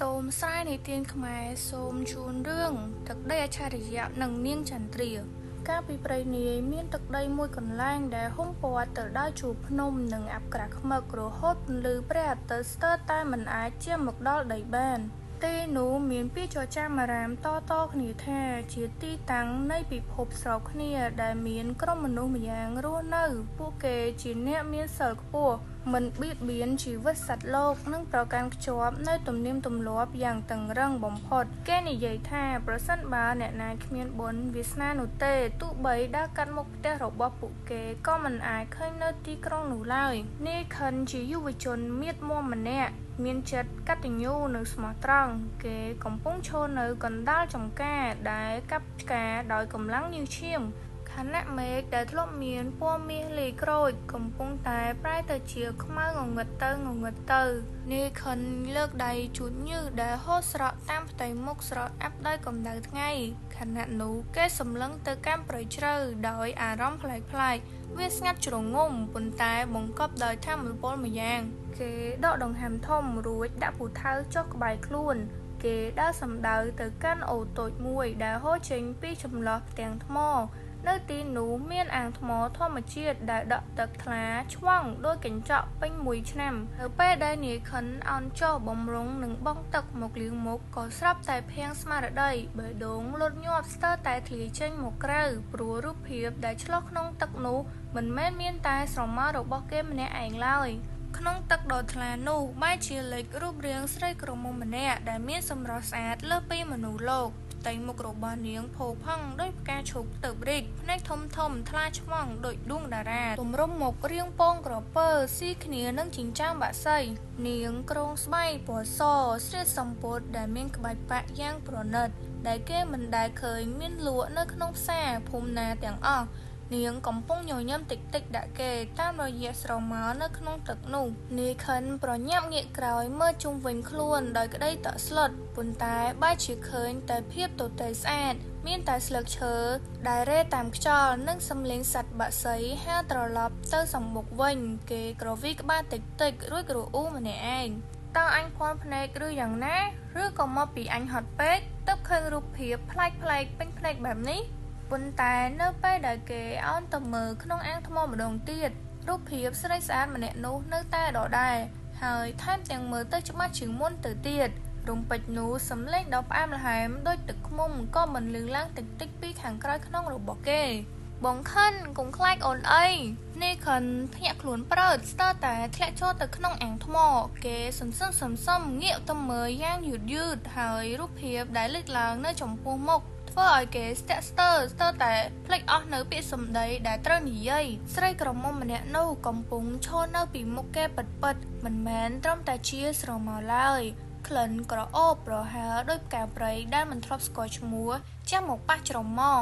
តូមស្រែនិទានខ្មែរសូមជូនរឿងទឹកដីអច្ឆរិយៈនិងនាងចន្ទ្រាកាលពីព្រៃនាយមានទឹកដីមួយកន្លែងដែលហ៊ុមព័ទ្ធទៅដោយជួរភ្នំនិងអាប់ក្រាស់ខ្មឹករហូតពន្លឺព្រះអាទិត្យស្ទើរតែមិនអាចជះមកដល់ដីបានទីនោះមានពីរចចាមអារាមតៗគ្នាថាជាទីតាំងនៃពិភពស្របគ្នាដែលមានក្រុមមនុស្សម្យ៉ាងរស់នៅពួកគេជាអ្នកមានសិលខ្ពស់មិនបៀតបៀនជីវិតសត្វលោកនិងប្រកាន់ខ្ជាប់នៅទំនៀមទម្លាប់យ៉ាងតឹងរឹងបំផុតគេនិយាយថាប្រសិនបើអ្នកណាគ្មានបុណ្យវាសនានោះទេទោះបីដើរកាត់មុខផ្ទះរបស់ពួកគេក៏មិនអាចឃើញនៅទីក្រុងនោះឡើយនាយខិនជាយុវជនមៀតមាំម្នាក់មានចិត្តកតញ្ញូនិងស្មោះត្រង់គេកំពុងឈរនៅកណ្ដាលចំការដែលកាប់ឆ្ការដោយកម្លាំងញើសឈាមខណៈមេឃដែលធ្លាប់មានពណ៌មាសលាយក្រូចកំពុងតែប្រែទៅជាខ្មៅងងឹតទៅងងឹតទៅនាយខិនលើកដៃជូតញើសដែលហូរស្រក់តាមផ្ទៃមុខស្រអាប់ដោយកម្ដៅថ្ងៃខណៈនោះគេសម្លឹងទៅកាន់ព្រៃជ្រៅដោយអារម្មណ៍ប្លែកៗវាស្ងាត់ជ្រងំប៉ុន្តែបង្កប់ដោយធម៌ពលម្យ៉ាងគេដកដង្ហើមធំរួចដាក់ពូថៅចុះក្បែរខ្លួនគេដើរសំដៅទៅកាន់អូតូចមួយដែលហូរចេញពីចម្លោះផ្ទាំងថ្មនៅទីនោះមានអាងថ្មធម្មជាតិដែលដក់ទឹកថ្លាឆ្វង់ដោយកញ្ចក់ពេញមួយឆ្នាំនៅពេលដែលនាយខិនអោនចុះបំរុងនឹងបង់ទឹកមកលាងមុខក៏ស្រាប់តែភាំងស្មារតីបេះដូងលុតញាប់ស្ទើរតែធ្លាយចេញមកក្រៅព្រោះរូបភាពដែលឆ្លុះក្នុងទឹកនោះមិនមែនមានតែស្រមោលរបស់គេម្នាក់ឯងឡើយក្នុងទឹកដ៏ថ្លានោះបែរជាលេចរូបរាងស្រីក្រមុំម្នាក់ដែលមានសម្រស់ស្អាតលើសពីមនុស្សលោកផ្ទៃមុខរបស់នាងផូរផង់ដោយផ្កាឈូកទៅរីកភ្នែកធំធំថ្លាឆ្វង់ដូចដួងតារាទម្រង់មុខរាងពងក្រពើស៊ីគ្នានឹងចិញ្ចើមបក្សីនាងគ្រងស្បៃពណ៌សស្លៀកសំពត់ដែលមានក្បាច់ប៉ាក់យ៉ាងប្រណិតដែលគេមិនដែលឃើញមានលក់នៅក្នុងផ្សារភូមិណាទាំងអស់នាងកំពុងញញឹមតិចតិចដាក់គេតាមរយៈស្រមោលនៅក្នុងទឹកនោះនាយខិនប្រញាប់ងាកក្រោយមើលជុំវិញខ្លួនដោយក្តីតក់ស្លុតប៉ុន្តែបែរជាឃើញតែភាពទទេស្អាតមានតែស្លឹកឈើដែលរេតាមខ្យល់និងសំឡេងសត្វបក្សីហើរត្រឡប់ទៅសម្បុកវិញគេក្រវីក្បាលតិចតិចរួចក្រអ៊ូម្នាក់ឯងតើអញភ័ន្តភ្នែកឬយ៉ាងណាឬក៏មកពីអញហត់ពេកទើបឃើញរូបភាពប្លែកៗពេញភ្នែកបែបនេះប៉ុន្តែនៅពេលដែលគេអោនទៅមើលក្នុងអាងថ្មម្ដងទៀតរូបភាពស្រីស្អាតម្នាក់នោះនៅតែដដែលហើយថែមទាំងមើលទៅច្បាស់ជាងមុនទៅទៀតរំពេចនោះសំឡេងដ៏ផ្អែមល្ហែមដូចទឹកឃ្មុំក៏មិនលឺឡើងតិចតិចពីខាងក្រោយខ្នងរបស់គេបងខិនកុំខ្លាចអូនអីនាយខិនភ្ញាក់ខ្លួនព្រើតស្ទើរតែធ្លាក់ចូលទៅក្នុងអាងថ្មគេសន្សឹមសន្សំងាកទៅមើលយ៉ាងយឺតយឺតហើយរូបភាពដែលលេចឡើងនៅចំពោះមុខធ្វើឲ្យគេស្ទាក់ស្ទើរស្ទើរតែភ្លេចអស់នៅពាក្យសម្ដីដែលត្រូវនិយាយស្រីក្រមុំម្នាក់នោះកំពុងឈរនៅពីមុខគេពិតពិតមិនមែនត្រឹមតែជាស្រមោលឡើយក្លិនក្រអូបប្រហើរដោយផ្កាព្រៃដែលមិនធ្លាប់ស្គាល់ឈ្មោះចាំមកប៉ះច្រមុះ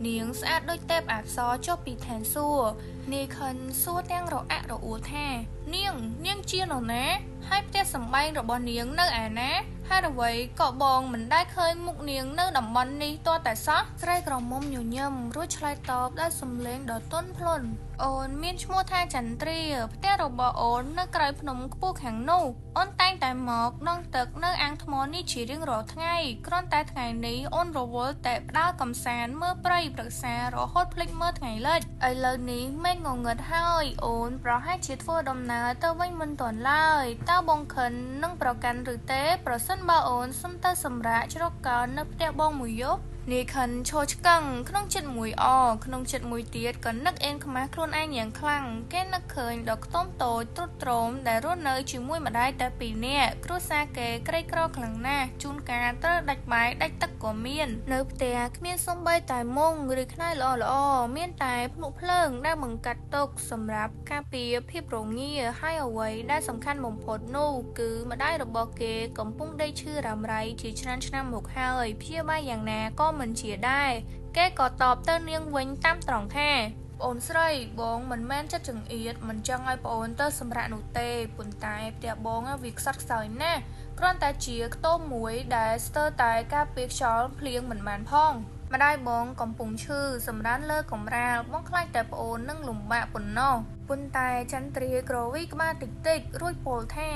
នាងស្អាតដូចទេពអប្សរចុះពីឋានសួគ៌នាយខិនសួរទាំងរអាក់រអួលថានាងជានរណាហើយផ្ទះសម្បែងរបស់នាងនៅឯណាហេតុអ្វីក៏បងមិនដែលឃើញមុខនាងនៅតំបន់នេះទាល់តែសោះស្រីក្រមុំញញឹមរួចឆ្លើយតបដោយសំឡេងដ៏ទន់ភ្លន់អូនមានឈ្មោះថាចន្ទ្រាផ្ទះរបស់អូននៅក្រោយភ្នំខ្ពស់ខាងនោះអូនតែងតែមកដងទឹកនៅអាងថ្មនេះជារៀងរាល់ថ្ងៃគ្រាន់តែថ្ងៃនេះអូនរវល់តែផ្ដើកំសាន្តមើលព្រៃព្រឹក្សារហូតភ្លេចមើលថ្ងៃលិចឥឡូវនេះមេឃងងឹតហើយអូនប្រហែលជាធ្វើដំណើរទៅវិញមិនទាន់ឡើយតើបងខិននឹងប្រកាន់ឬទេប្រសិនបើអូនសុំទៅសម្រាកជ្រកកោននៅផ្ទះបងមួយយប់នាយខិនឈរឆ្កឹងក្នុងចិត្តមួយអក្នុងចិត្តមួយទៀតក៏នឹកអេនខ្មាស់ខ្លួនឯងយ៉ាងខ្លាំងគេនឹកឃើញដល់ខ្ទមតូចទ្រុឌទ្រោមដែលរស់នៅជាមួយម្ដាយតែពីរនាក់គ្រួសារគេក្រីក្រខ្លាំងណាស់ជួនកាលត្រូវដាច់បាយដាច់ទឹកក៏មាននៅផ្ទះគ្មានសូម្បីតែមុងឬខ្នើយល្អល្អមានតែភ្នក់ភ្លើងដែលបង្កាត់ទុកសម្រាប់ការពារភាពរងាហើយអ្វីដែលសំខាន់បំផុតនោះគឺម្ដាយរបស់គេកំពុងដេកឈឺរ៉ាំរ៉ៃជាច្រើនឆ្នាំមកហើយព្យាបាលយ៉ាងណាក៏មិនជាដែរគេក៏តបទៅនាងវិញតាមត្រង់ថាប្អូនស្រីបងមិនមែនចិត្តចង្អៀតមិនចង់ឲ្យប្អូនទៅសម្រាកនោះទេប៉ុន្តែផ្ទះបងវាខ្សត់ខ្សោយណាស់គ្រាន់តែជាខ្ទមមួយដែលស្ទើរតែការពារខ្យល់ភ្លៀងមិនបានផងម្ដាយបងកំពុងឈឺសម្រានលើកម្រាលបងខ្លាចតែប្អូននឹងលំបាកប៉ុណ្ណោះ ប៉ុន្តែចន្ទ្រាក្រវីក្បាលតិចៗរួចពោលថា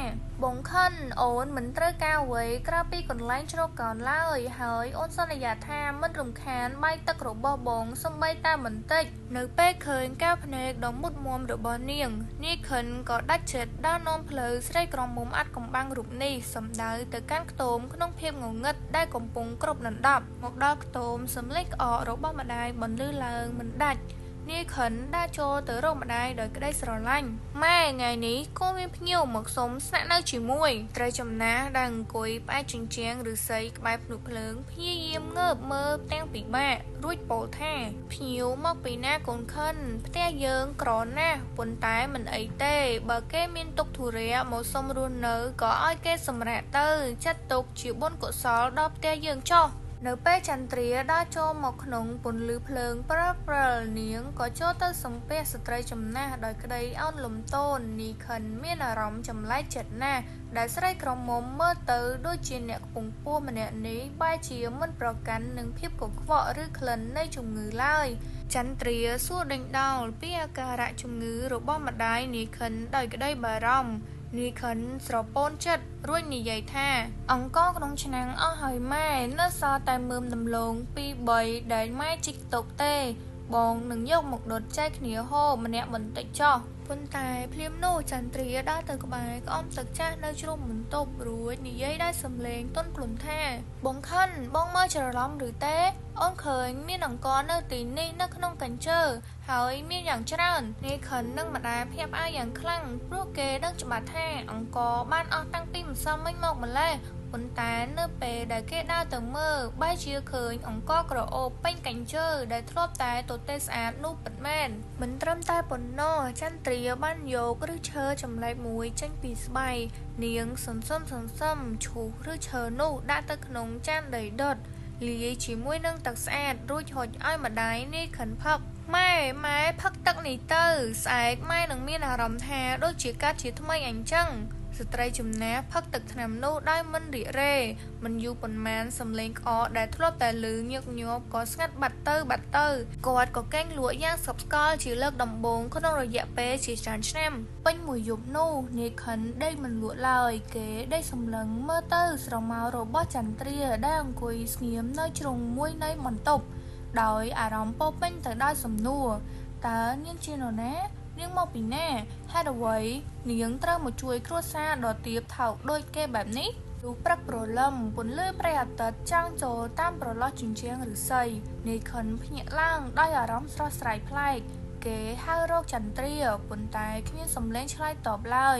បងខិនអូនមិនត្រូវការអ្វីក្រៅពីកន្លែងជ្រកកោនឡើយហើយអូនសន្យាថាមិនរំខានបាយទឹករបស់បងសូម្បីតែបន្តិចនៅពេលឃើញកែវភ្នែកដ៏មុតមាំរបស់នាងនាយខិនក៏ដាច់ចិត្តដើរនាំផ្លូវស្រីក្រមុំអាត់កំបាំងរូបនេះសំដៅទៅកាន់ខ្ទមក្នុងភាពងងឹតដែលកំពុងគ្របដណ្ដប់មកដល់ខ្ទមសំឡេងក្អករបស់ម្ដាយបន្លឺឡើងមិនដាច់នាយខិនដើរចូលទៅរកម្ដាយដោយក្តីស្រឡាញ់ម៉ែថ្ងៃនេះគូមានភ្ញៀវមកសុំស្នាក់នៅជាមួយត្រូវចំណាស់ដែលអង្គុយផ្អែកជញ្ជាំងឫស្សីក្បែរភ្នក់ភ្លើងព្យាយាមងើបមើលទាំងពិបាករួចពោលថាភ្ញៀវមកពីណាកូនខិនផ្ទះយើងក្រណាស់ប៉ុន្តែមិនអីទេបើគេមានទុក្ខធុរៈមកសុំរស់នៅក៏ឲ្យគេសម្រាកទៅចាត់ទុកជាបុណ្យកុសលដល់ផ្ទះយើងចុះនៅពេលចន្ទ្រាដើរចូលមកក្នុងពន្លឺភ្លើងព្រិលៗនាងក៏ចូលទៅសំពះស្ត្រីចំណាស់ដោយក្តីឱនលំទោននាយខិនមានអារម្មណ៍ចម្លែកចិត្តណាស់ដែលស្រីក្រមុំមើលទៅដូចជាអ្នកខ្ពង់ខ្ពស់ម្នាក់នេះបែរជាមិនប្រកាន់នឹងភាពកខ្វក់ឬក្លិននៃជំងឺឡើយចន្ទ្រាសួរដេញដោលពីអាការៈជំងឺរបស់ម្ដាយនាយខិនដោយក្តីបារម្ភនាយខិនស្រពោនចិត្តរួចនិយាយថាអង្ករក្នុងឆ្នាំងអស់ហើយម៉ែនៅសល់តែមើមដំឡូង2 3ដែលម៉ែជីកទុកទេបងនឹងយកមកដុតចែកគ្នាហូបម្នាក់បន្តិចចុះប៉ុន្តែភ្លាមនោះចន្ទ្រាដើរទៅក្បែរក្អមទឹកចាស់នៅជ្រុំបន្ទប់រួចនិយាយដោយសំឡេងទន់ភ្លន់ថាបងខិនបងមើលច្រឡំឬទេអូនឃើញមានអង្ករនៅទីនេះនៅក្នុងកញ្ជើហើយមានយ៉ាងច្រើននាយខិននិងម្ដាយភ្ញាក់ផ្អើលយ៉ាងខ្លាំងព្រោះគេដឹងច្បាស់ថាអង្ករបានអស់តាំងពីម្សិលមិញមកម្ល៉េះប៉ុន្តែនៅពេលដែលគេដើរទៅមើលបែរជាឃើញអង្ករក្រអូបពេញកញ្ជើដែលធ្លាប់តែទទេស្អាតនោះពិតមែនមិនត្រឹមតែប៉ុណ្ណោះចន្ទ្រាបានយកឫសឈើចម្លែកមួយចេញពីស្បៃនាងសន្សំឈូសឫសឈើនោះដាក់ទៅក្នុងចានដីដុតលាយជាមួយនឹងទឹកស្អាតរួចហុចឲ្យម្ដាយនាយខិនផឹកម៉ែផឹកទឹកនេះទៅស្អែកម៉ែនឹងមានអារម្មណ៍ថាដូចជាកាត់ជាថ្មីអញ្ចឹងស្ត្រីចំណាស់ផឹកទឹកថ្នាំនោះដោយមិនរីករេមិនយូរប៉ុន្មានសំឡេងក្អកដែលធ្លាប់តែឮញឹកញាប់ក៏ស្ងាត់បាត់ទៅគាត់ក៏កេងលក់យ៉ាងស្កប់ស្កល់ជាលើកដំបូងក្នុងរយៈពេលជាច្រើនឆ្នាំពេញមួយយប់នោះនាយខិនដេកមិនលក់ឡើយគេដេកសម្លឹងមើលទៅស្រមោលរបស់ចន្ទ្រាដែលអង្គុយស្ងៀមនៅជ្រុងមួយនៃបន្ទប់ដោយអារម្មណ៍ពោពេញទៅដោយសំណួរតើនាងជានរណានាងមកពីណាហេតុអ្វីនាងត្រូវមកជួយគ្រួសារដ៏ទាបថោកដូចគេបែបនេះលុះព្រឹកព្រលឹមពន្លឺព្រះអាទិត្យចាំងចូលតាមប្រឡោះជញ្ជាំងឫស្សីនាយខិនភ្ញាក់ឡើងដោយអារម្មណ៍ស្រស់ស្រាយប្លែកគេហៅរកចន្ទ្រាប៉ុន្តែគ្មានសំឡេងឆ្លើយតបឡើយ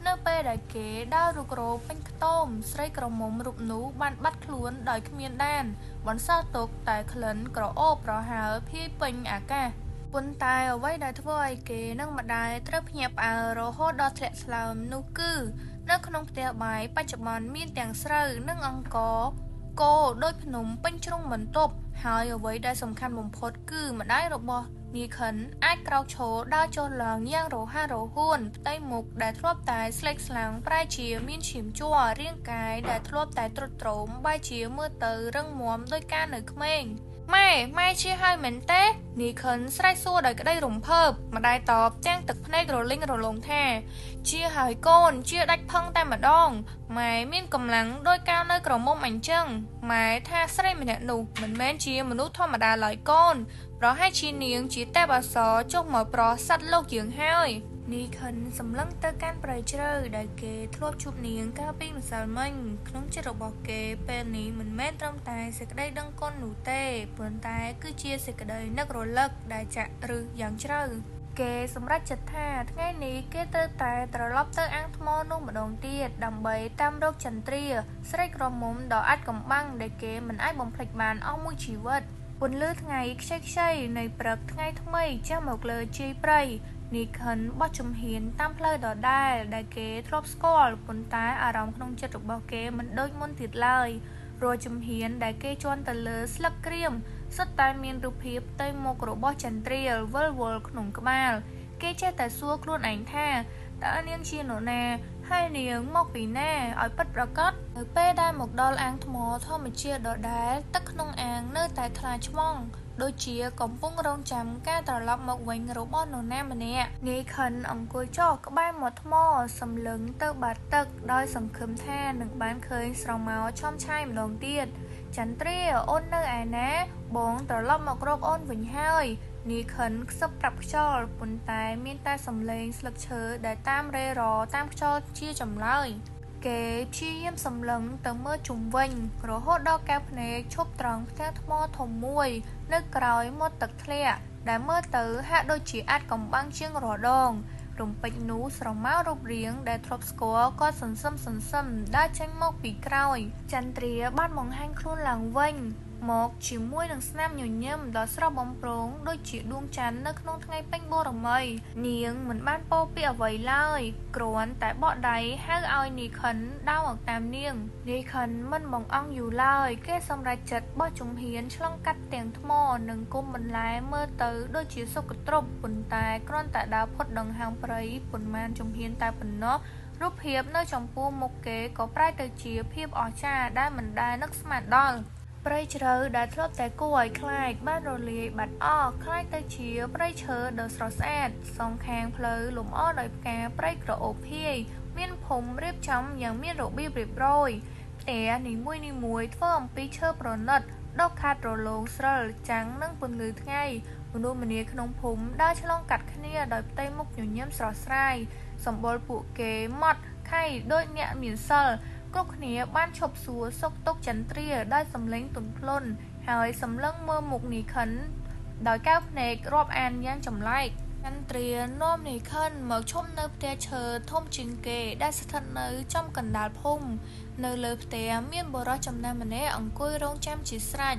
នៅពេលដែលគេដើររុករោពេញខ្ទមស្រីក្រមុំរូបនោះបានបាត់ខ្លួនដោយគ្មានដានបន្សល់ទុកតែក្លិនក្រអូបប្រហើរភាយពេញអាកាសប៉ុន្តែអ្វីដែលធ្វើឲ្យគេនិងម្ដាយត្រូវភ្ញាក់ផ្អើលរហូតដល់ធ្លាក់ស្លោមនោះគឺនៅក្នុងផ្ទះបាយបច្ចុប្បន្នមានទាំងស្រូវនិងអង្ករគោដូចភ្នំពេញជ្រុងបន្ទប់ហើយអ្វីដែលសំខាន់បំផុតគឺម្ដាយរបស់នាយខិនអាចក្រោកឈរដើរចុះឡើងយ៉ាងរហ័សរហួនផ្ទៃមុខដែលធ្លាប់តែស្លេកស្លាំងប្រែជាមានឈាមជ័ររាងកាយដែលធ្លាប់តែទ្រុឌទ្រោមបែរជាមើលទៅរឹងមាំដូចកាលនៅក្មេងម៉ែជាហើយមែនទេនាយខិនស្រែកសួរដោយក្តីរំភើបម្ដាយតបទាំងទឹកភ្នែករលីងរលោងថាជាហើយកូនជាដាច់ផឹងតែម្ដងម៉ែមានកម្លាំងដោយកាលនៅក្រមុំអញ្ចឹងម៉ែថាស្រីម្នាក់នោះមិនមែនជាមនុស្សធម្មតាឡើយកូនប្រហែលជានាងជាទេពអប្សរចុះមកប្រោសសត្វលោកយើងហើយនាយខិនសម្លឹងទៅកាន់ព្រៃជ្រៅដែលគេធ្លាប់ជួបនាងកាលពីម្សិលមិញក្នុងចិត្តរបស់គេពេលនេះមិនមែនត្រឹមតែសេចក្តីដឹងគុណនោះទេប៉ុន្តែគឺជាសេចក្តីនឹករលឹកដែលចាក់ឫសយ៉ាងជ្រៅគេសម្រេចចិត្តថាថ្ងៃនេះគេត្រូវតែត្រឡប់ទៅអាងថ្មនោះម្ដងទៀតដើម្បីតាមរកចន្ទ្រាស្រីក្រមុំដ៏អាចកំបាំងដែលគេមិនអាចបំភ្លេចបានអស់មួយជីវិតពន្លឺថ្ងៃខ្ចីៗនៃព្រឹកថ្ងៃថ្មីជះមកលើជាយព្រៃនាយខិនបោះជំហានតាមផ្លូវដដែលដែលគេធ្លាប់ស្គាល់ប៉ុន្តែអារម្មណ៍ក្នុងចិត្តរបស់គេមិនដូចមុនទៀតឡើយរាល់ជំហានដែលគេជន់ទៅលើស្លឹកក្រៀមសុទ្ធតែមានរូបភាពផ្ទៃមុខរបស់ចន្ទ្រាវិលវល់ក្នុងក្បាលគេចេះតែសួរខ្លួនឯងថាតើនាងជានរណាហើយនាងមកពីណាឲ្យពិតប្រាកដ នៅពេលដែលមកដល់អាងថ្មធម្មជាតិដដែលទឹកក្នុងអាងនៅតែថ្លាឆ្មង់ដូចជាកំពុងរងចាំការត្រឡប់មកវិញរបស់នរណាម្នាក់នាយខិនអង្គុយចុះក្បែរមាត់ថ្មសម្លឹងទៅបាតទឹកដោយសង្ឃឹមថានឹងបានឃើញស្រមោលឆោមឆាយម្ដងទៀតចន្ទ្រាអូននៅឯណាបងត្រឡប់មករកអូនវិញហើយនាយខិនខ្សឹបប្រាប់ខ្យល់ប៉ុន្តែមានតែសំឡេងស្លឹកឈើដែលតាមរេរតាមខ្យល់ជាចម្លើយគេព្យាយាមសម្លឹងទៅមើលជុំវិញរហូតដល់កែវភ្នែកឈប់ត្រង់ផ្ទាំងថ្មធំមួយនៅក្រោយមាត់ទឹកធ្លាក់ដែលមើលទៅហាក់ដូចជាអាចកំបាំងជាងរាល់ដងរំពេចនោះស្រមោលរូបរាងដែលធ្លាប់ស្គាល់ក៏សន្សឹមដើរចេញមកពីក្រោយចន្ទ្រាបានបង្ហាញខ្លួនឡើងវិញមកជាមួយនឹងស្នាមញញឹមដ៏ស្រស់បំព្រងដូចជាដួងច័ន្ទនៅក្នុងថ្ងៃពេញបូរមីនាងមិនបានពោលពាក្យអ្វីឡើយគ្រាន់តែបកដៃហៅឲ្យនាយខិនដើរមកតាមនាងនាយខិនមិនបង្អង់យូរឡើយគេសម្រេចចិត្តបោះជំហានឆ្លងកាត់ទាំងថ្មនិងគុំបន្លែមើលទៅដូចជាសុខទ្រព្យប៉ុន្តែគ្រាន់តែដើរផុតដង្ហើមព្រៃប៉ុន្មានជំហានតែប៉ុណ្ណោះរូបភាពនៅចំពោះមុខគេក៏ប្រែទៅជាភាពអស្ចារ្យដែលមិនដែលនឹកស្មានដល់ព្រៃជ្រៅដែលធ្លាប់តែគួរឲ្យខ្លាចបានរលាយបាត់អស់ក្លាយទៅជាព្រៃឈើដ៏ស្រស់ស្អាតសងខាងផ្លូវលម្អដោយផ្កាព្រៃក្រអូបភាយមានភូមិរៀបចំយ៉ាងមានរបៀបរៀបរយផ្ទះនីមួយៗធ្វើអំពីឈើប្រណិតដុសខាត់រលោងស្រិលចាំងនឹងពន្លឺថ្ងៃមនុស្សម្នាក្នុងភូមិដើរឆ្លងកាត់គ្នាដោយផ្ទៃមុខញញឹមស្រស់ស្រាយសម្បុរពួកគេម៉ត់ខៃដូចអ្នកមានសិលគ្រប់គ្នាបានឈប់សួរសុខទុក្ខចន្ទ្រាដោយសម្លេងទន់ភ្លន់ហើយសម្លឹងមើលមុខនាយខិនដោយកែវភ្នែករាប់អានយ៉ាងចម្លែកចន្ទ្រានាំនាយខិនមកឈប់នៅផ្ទះឈើធំជាងគេដែលស្ថិតនៅចំកណ្ដាលភូមិនៅលើផ្ទះមានបុរសចំណាស់ម្នាក់អង្គុយរងចាំជាស្រេច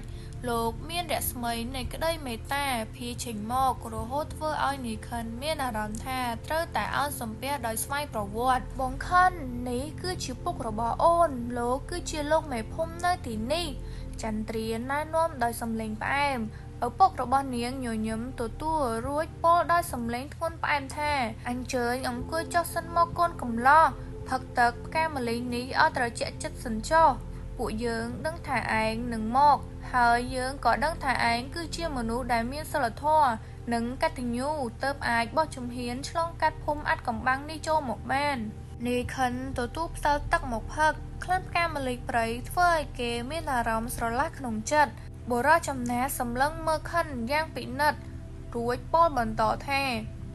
លោកមានរស្មីនៃក្តីមេត្តាភាចេញមករហូតធ្វើឲ្យនាយខិនមានអារម្មណ៍ថាត្រូវតែអោនសំពះដោយស្វ័យប្រវត្តិបងខិននេះគឺជាពុករបស់អូនលោកគឺជាលោកមេភូមិនៅទីនេះចន្ទ្រាណែនាំដោយសំឡេងផ្អែមឪពុករបស់នាងញញឹមទទួលរួចពោលដោយសំឡេងធ្ងន់ផ្អែមថាអញ្ជើញអង្គុយចុះសិនមកកូនកំឡោះផឹកទឹកផ្កាម្លិះនេះឲ្យត្រជាក់ចិត្តសិនចុះពួកយើងដឹងថាឯងនឹងមកហើយយើងក៏ដឹងថាឯងគឺជាមនុស្សដែលមានសីលធម៌និងកតញ្ញូទើបអាចបោះជំហានឆ្លងកាត់ភូមិអាត់កំបាំងនេះចូលមកបាននាយខិនទទួលផ្សិលទឹកមកផឹកក្លិនផ្កាម្លិះព្រៃធ្វើឲ្យគេមានអារម្មណ៍ស្រឡះក្នុងចិត្តបុរសចំណាស់សម្លឹងមើលខិនយ៉ាងពិនិត្យរួចពោលបន្តថា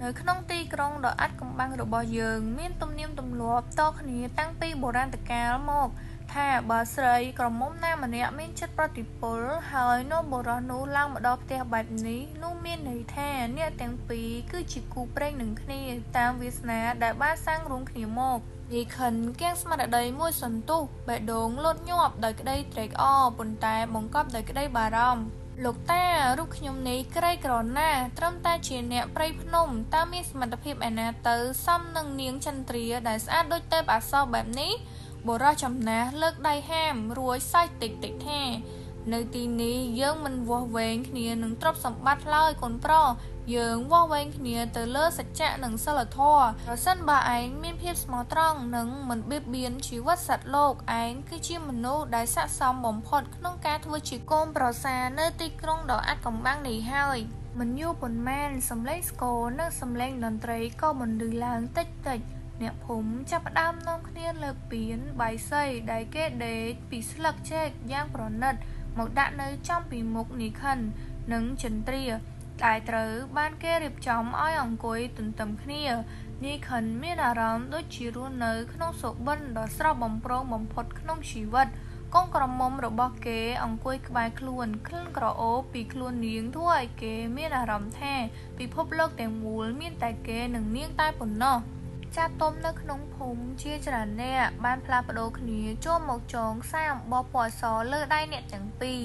នៅក្នុងទីក្រុងដ៏អាត់កំបាំងរបស់យើងមានទំនៀមទម្លាប់តគ្នាតាំងពីបុរាណកាលមកថាបើស្រីក្រមុំណាម្នាក់មានចិត្តប្រតិពលហើយនាំបុរសនោះឡើងមកដល់ផ្ទះបែបនេះនោះមានន័យថាអ្នកទាំងពីរគឺជាគូព្រេងនឹងគ្នាតាមវាសនាដែលបានសាងរួមគ្នាមកនាយខិនគៀងស្មារតីមួយសន្ទុះបេះដូងលោតញាប់ដោយក្តីត្រេកអរប៉ុន្តែបង្កប់ដោយក្តីបារម្ភលោកតារូបខ្ញុំនេះក្រីក្រណាស់ត្រឹមតែជាអ្នកព្រៃភ្នំតើមានសមត្ថភាពឯណាទៅសមនឹងនាងចន្ទ្រាដែលស្អាតដូចទេពអប្សរបែបនេះបុរសចំណាស់លើកដៃហាមរួចសើចតិចតិចថានៅទីនេះយើងមិនវាស់វែងគ្នានឹងទ្រព្យសម្បត្តិឡើយកូនប្រុសយើងវាស់វែងគ្នាទៅលើសច្ចៈនិងសីលធម៌ប្រសិនបើឯងមានភាពស្មោះត្រង់និងមិនបៀតបៀនជីវិតសត្វលោកឯងគឺជាមនុស្សដែលស័ក្តិសមបំផុតក្នុងការធ្វើជាកូនប្រសារនៅទីក្រុងដ៏អាថ៌កំបាំងនេះហើយមិនយូរប៉ុន្មានសំឡេងស្គរនិងសំឡេងតន្ត្រីក៏បន្លឺឡើងតិចតិចអ្នកភូមិចាប់ផ្ដើមនាំគ្នាលើកពានបាយសីដែលគេដេកពីស្លឹកចេកយ៉ាងប្រណិតមកដាក់នៅចំពីមុខនាយខិននិងចន្ទ្រាដែលត្រូវបានគេរៀបចំឲ្យអង្គុយទន្ទឹមគ្នានាយខិនមានអារម្មណ៍ដូចជារស់នៅក្នុងសុបិនដ៏ស្រស់បំព្រងបំផុតក្នុងជីវិតកូនក្រមុំរបស់គេអង្គុយក្បែរខ្លួនក្លិនក្រអូបពីខ្លួននាងធ្វើឲ្យគេមានអារម្មណ៍ថាពិភពលោកទាំងមូលមានតែគេនិងនាងតែប៉ុណ្ណោះចាស់ទុំនៅក្នុងភូមិជាច្រើនអ្នកបានផ្លាស់ប្ដូរគ្នាចូលមកចងខ្សែអំបោះពណ៌សលើដៃអ្នកទាំងពីរ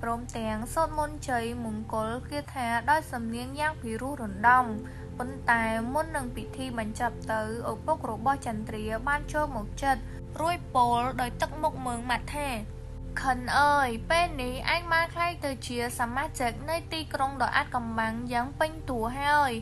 ព្រមទាំងសូត្រមន្តជ័យមង្គលគាថាដោយសំនៀងយ៉ាងពិរោះរណ្ដំប៉ុន្តែមុននឹងពិធីបញ្ចប់ទៅឪពុករបស់ចន្ទ្រាបានចូលមកចិត្តរួចពោលដោយទឹកមុខមើងម៉ាត់ថាខិនអើយពេលនេះឯងបានក្លាយទៅជាសមាជិកនៃទីក្រុងដ៏អាថ៌កំបាំងយ៉ាងពេញតួហើយ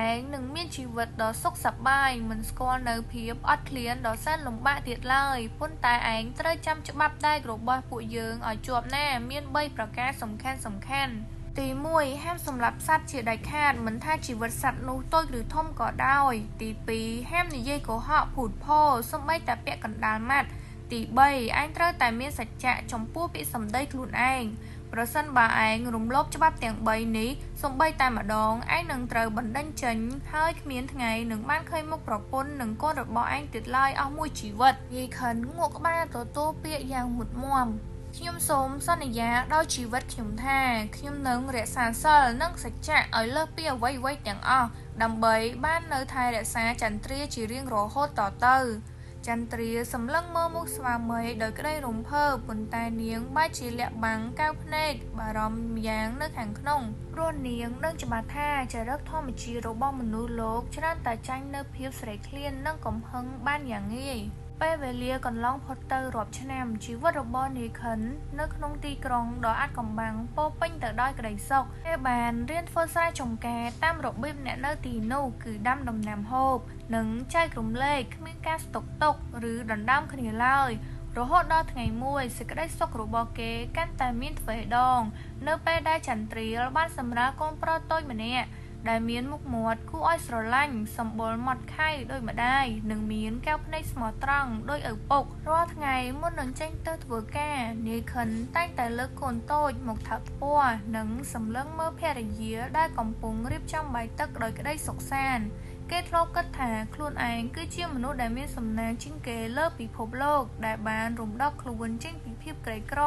ឯងនឹងមានជីវិតដ៏សុខសប្បាយមិនស្គាល់នូវភាពអត់ឃ្លានដ៏សែនលំបាកទៀតឡើយប៉ុន្តែឯងត្រូវចាំច្បាប់ដែករបស់ពួកយើងឲ្យជាប់ណាមាន3ប្រការសំខាន់ៗទី1ហាមសម្លាប់សត្វជាដាច់ខាតមិនថាជីវិតសត្វនោះតូចឬធំក៏ដោយទី2ហាមនិយាយកុហកភូតភរសូម្បីតែពាក់កណ្ដាលម៉ាត់ទី3ឯងត្រូវតែមានសច្ចៈចំពោះពាក្យសម្ដីខ្លួនឯងប្រសិនបើឯងរំលោភច្បាប់ទាំង3នេះសូម្បីតែម្ដងឯងនឹងត្រូវបណ្ដេញចេញហើយគ្មានថ្ងៃនឹងបានឃើញមុខប្រពន្ធនិងកូនរបស់ឯងទៀតឡើយអស់មួយជីវិតយាយខិនងក់ក្បាលទទួលពាក្យយ៉ាងមុតមាំខ្ញុំសូមសន្យាដោយជីវិតខ្ញុំថាខ្ញុំនឹងរក្សាសីលនិងសច្ចៈឲ្យលើសពីអ្វីៗទាំងអស់ដើម្បីបាននៅថែរក្សាចន្ទ្រាជារៀងរហូតតទៅចន្ទ្រាសម្លឹងមើលមុខស្វាមីដោយក្តីរំភើបប៉ុន្តែនាងបែរជាលាក់បាំងកែវភ្នែកបារម្ភយ៉ាងនៅខាងក្នុងព្រោះនាងដឹងច្បាស់ថាចរិតធម្មជាតិរបស់មនុស្សលោកច្រើនតែចាញ់នៅភាពស្រេកឃ្លាននិងកំហឹងបានយ៉ាងងាយពេលវេលាកន្លងផុតទៅរាប់ឆ្នាំជីវិតរបស់នាយខិននៅក្នុងទីក្រុងដ៏អាថ៌កំបាំងពោរពេញទៅដោយក្តីសុខគេបានរៀនធ្វើស្រែចម្ការតាមរបៀបអ្នកនៅទីនោះគឺដាំដំណាំហូបនិងចែករំលែកគ្មានការស្តុកទុកឬដណ្ដើមគ្នាឡើយរហូតដល់ថ្ងៃមួយសេចក្តីសុខរបស់គេកាន់តែមានទ្វេដងនៅពេលដែលចន្ទ្រាលបានសម្រាលកូនប្រុសតូចម្នាក់ដែលមានមុខមាត់គួរឲ្យស្រឡាញ់សម្បុរម៉ត់ខៃដោយម្ដាយនិងមានកែវភ្នែកស្មោះត្រង់ដោយឪពុករាល់ថ្ងៃមុននឹងចេញទៅធ្វើការនាយខិនតែងតែលើកកូនតូចមកថើបថ្ពាល់និងសម្លឹងមើលភរិយាដែលកំពុងរៀបចំបាយទឹកដោយក្តីសុខសាន្តគេធ្លាប់គិតថាខ្លួនឯងគឺជាមនុស្សដែលមានសំណាងជាងគេលើពិភពលោកដែលបានរំដោះខ្លួនចេញពីភាពក្រីក្រ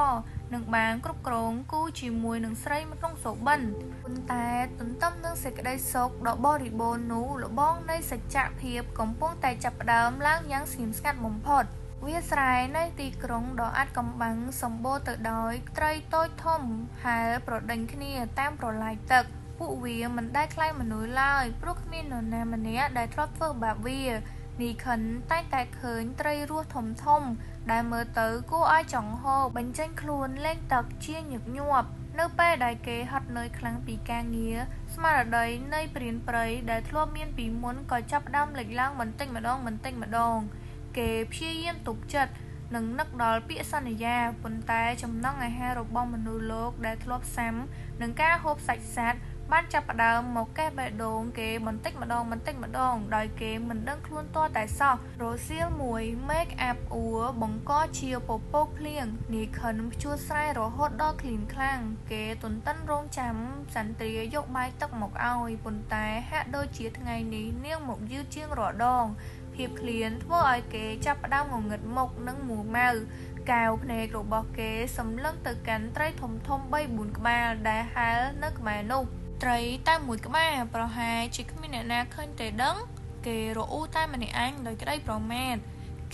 និងបានគ្រប់គ្រងគូជាមួយនឹងស្រីក្នុងសុបិនប៉ុន្តែទន្ទឹមនឹងសេចក្តីសុខដ៏បរិបូរណ៍នោះលបងនៃសច្ចភាពកំពុងតែចាប់ផ្ដើមឡើងយ៉ាងស្ងៀមស្ងាត់បំផុតវាលស្រែនៃទីក្រុងដ៏អាថ៌កំបាំងសម្បូរទៅដោយត្រីតូចធំហែលប្រដេញគ្នាតាមប្រឡាយទឹកពួកវាមិនដែលខ្លាចមនុស្សឡើយព្រោះគ្មាននរណាម្នាក់ដែលធ្លាប់ធ្វើបាបវានីខិនតែងតែឃើញត្រីរស់ធំធំដែលមើលទៅគួរឲ្យចង់ហូបបញ្ចេញខ្លួនលេងទឹកជាញឹកញាប់នៅពេលដែលគេហត់នឿយខ្លាំងពីការងារស្មារតីនៃព្រានព្រៃដែលធ្លាប់មានពីមុនក៏ចាប់ផ្ដើមលេចឡើងបន្តិចម្ដងៗគេព្យាយាមទប់ចិត្តនិងនឹកដល់ពាក្យសន្យាប៉ុន្តែចំណង់អាហាររបស់មនុស្សលោកដែលធ្លាប់សាំនឹងការហូបសាច់សត្វបានចាប់ផ្ដើមមកកេះបេះដូងគេបន្តិចម្ដងដោយគេមិនដឹងខ្លួនទាល់តែសោះរសៀលមួយមេឃអាប់អួរបង្កជាពពកភ្លៀងនាយខិនភ្ជួរស្រែរហូតដល់ឃ្លានខ្លាំងគេទន្ទឹនរង់ចាំចន្ទ្រាយកបាយទឹកមកឲ្យប៉ុន្តែហាក់ដូចជាថ្ងៃនេះនាងមកយឺតជាងរាល់ដងភាពឃ្លានធ្វើឲ្យគេចាប់ផ្ដើមងងឹតមុខនិងមួម៉ៅកែវភ្នែករបស់គេសម្លឹងទៅកាន់ត្រីធំៗ3-4ក្បាលដែលហែលនៅក្បែរនោះត្រីតែមួយក្បាលប្រហែលជាគ្មានអ្នកណាឃើញទេដឹងគេរអ៊ូតែម្នាក់ឯងដោយក្តីប្រមាថ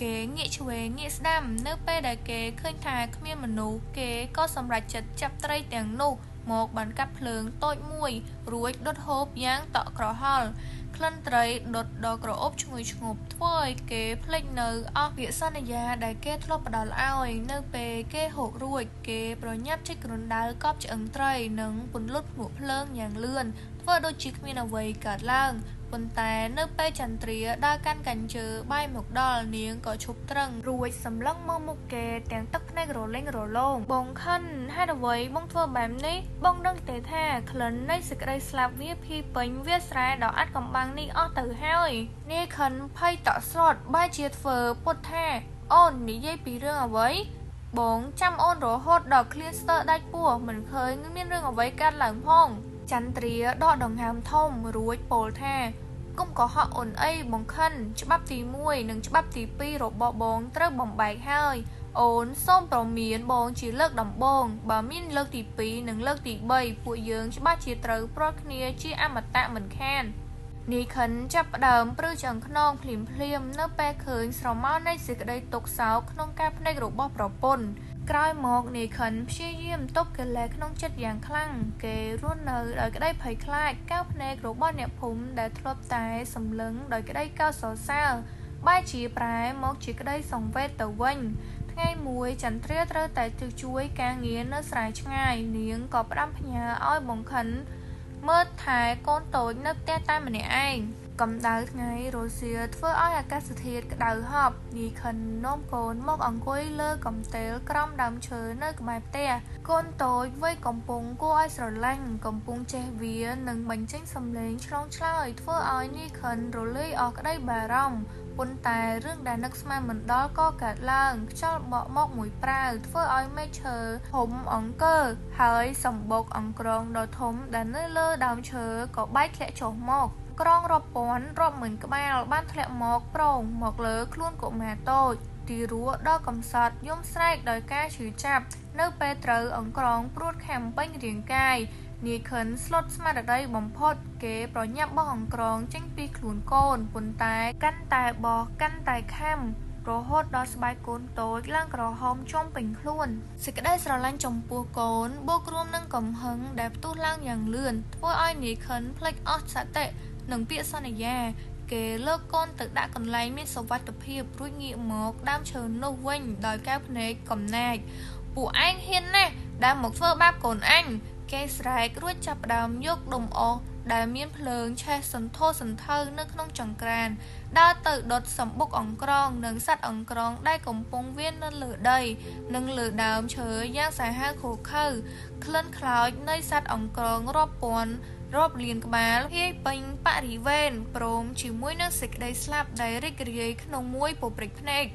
គេងាកឆ្វេងងាកស្ដាំនៅពេលដែលគេឃើញថាគ្មានមនុស្សគេក៏សម្រេចចិត្តចាប់ត្រីទាំងនោះមកបានកាប់ភ្លើងតូចមួយរួចដុតហូបយ៉ាងតក់ក្រហល់ក្លិនត្រីដុតដ៏ក្រអូបឈ្ងុយឈ្ងប់ធ្វើឲ្យគេភ្លេចនៅអស់ពាក្យសន្យាដែលគេធ្លាប់ផ្ដល់ឲ្យនៅពេលគេហូបរួចគេប្រញាប់ជីករណ្ដៅកប់ឆ្អឹងត្រីនិងពន្លត់ភ្នក់ភ្លើងយ៉ាងលឿនធ្វើដូចជាគ្មានអ្វីកើតឡើងប៉ុន្តែនៅពេលចន្ទ្រាដើរកាន់កញ្ជើបាយមកដល់នាងក៏ឈប់ត្រឹងរួចសម្លឹងមើលមុខគេទាំងទឹកភ្នែករលែងរលោងបងខិនហេតុអ្វីបងធ្វើបែបនេះបងដឹងទេថាក្លិននៃសេចក្តីស្លាប់វាភីពេញវាស្រែដ៏អាថ៌កំបាំងនេះអស់ទៅហើយនាយខិនភ័យតក់ស្លុតបែរជាធ្វើពុតថាអូននិយាយពីរឿងអ្វីបងចាំអូនរហូតដល់ឃ្លានស្ទើរដាច់ពោះមិនឃើញមានរឿងអ្វីកើតឡើងផងចន្ទ្រាដកដង្ហើមធំរួចពោលថាគុំកុហកអូនអីបងខិនច្បាប់ទី1និងច្បាប់ទី2របស់បងត្រូវបំបែកហើយអូនសូមព្រមានបងជាលើកដំបូងបើមានលើកទី2និងលើកទី3ពួកយើងច្បាស់ជាត្រូវព្រាត់គ្នាជាអមតៈមិនខាននាយខិនចាប់ផ្ដើមព្រឺឆ្អឹងខ្នងភ្លាមៗនៅពេលឃើញស្រមោលនៃសេចក្តីទុក្ខសោកក្នុងការភ្នែករបស់ប្រពន្ធក្រោយមកនាយខិនព្យាយាមទប់កិលេសក្នុងចិត្តយ៉ាងខ្លាំងគេរស់នៅដោយក្តីភ័យខ្លាចកែវភ្នែករបស់អ្នកភូមិដែលធ្លាប់តែសម្លឹងដោយក្តីកោតសរសើរបែរជាប្រែមកជាក្តីសង្វេគទៅវិញថ្ងៃមួយចន្ទ្រាត្រូវតែទៅជួយការងារនៅស្រែឆ្ងាយនាងក៏ផ្ដាំផ្ញើឲ្យបងខិន មើលថែកូនតូចនៅផ្ទះតែម្នាក់ឯង កម្ដៅថ្ងៃរសៀលធ្វើឲ្យអាកាសធាតុក្ដៅហប់ នាយខិននាំកូនមកអង្គុយលើកម្ទេលក្រោមដើមឈើនៅក្បែរផ្ទះ កូនតូចវ័យកំពុងគួរឲ្យស្រឡាញ់ កំពុងចេះវារ និងបញ្ចេញសំឡេងឆ្លងឆ្លើយធ្វើឲ្យនាយខិនរលាយអស់ក្ដីបារម្ភ ប៉ុន្តែរឿងដែលនឹកស្មានមិនដល់ក៏កើតឡើង ខ្យល់បក់មកមួយប្រាវ ធ្វើឲ្យមែកឈើហ៊ុំអង្គើ ហើយសំបុកអង្ក្រងដ៏ធំដែលនៅលើដើមឈើក៏បែកធ្លាក់ចុះមក ក្រងរាប់ពាន់រាប់ម៉ឺនក្បាលបានធ្លាក់មកប្រងមកលើខ្លួនកុមារតូច ទារកដ៏កម្សត់យំស្រែកដោយការឈឺចាប់ នៅពេលត្រូវអង្ក្រងព្រួតខាំពេញរាងកាយ នាយខិនស្លុតស្មារតីបំផុត គេប្រញាប់បោះអង្ក្រងចេញពីខ្លួនកូន ប៉ុន្តែកាន់តែបោះកាន់តែខាំ រហូតដល់ស្បែកកូនតូចឡើងក្រហមជុំពេញខ្លួន សេចក្តីស្រឡាញ់ចំពោះកូនបូករួមនឹងកំហឹងដែលផ្ទុះឡើងយ៉ាងលឿន ធ្វើឲ្យនាយខិនភ្លេចអស់សតិនិងពាក្យសន្យា គេលើកកូនទៅដាក់កន្លែងមានសុវត្ថិភាពរួចងាកមកដើមឈើនោះវិញដោយកែវភ្នែកកំណាច ពួកឯងហ៊ានណាស់ដែលមកធ្វើបាបកូនអញ គេស្រែករួចចាប់ផ្ដើមយកដុំអុសដែលមានភ្លើងឆេះសន្ធោសន្ធៅនៅក្នុងចង្ក្រាន ដើរទៅដុតសំបុកអង្ក្រងនិងសត្វអង្ក្រងដែលកំពុងវារនៅលើដី និងលើដើមឈើយ៉ាងសាហាវឃោរឃៅ ក្លិនខ្លោចនៃសត្វអង្ក្រងរាប់ពាន់រាប់លានក្បាលភាយពេញបរិវេណព្រមជាមួយនឹងសេចក្តីស្លាប់ដែលរីករាយក្នុងមួយពព្រិចភ្នែក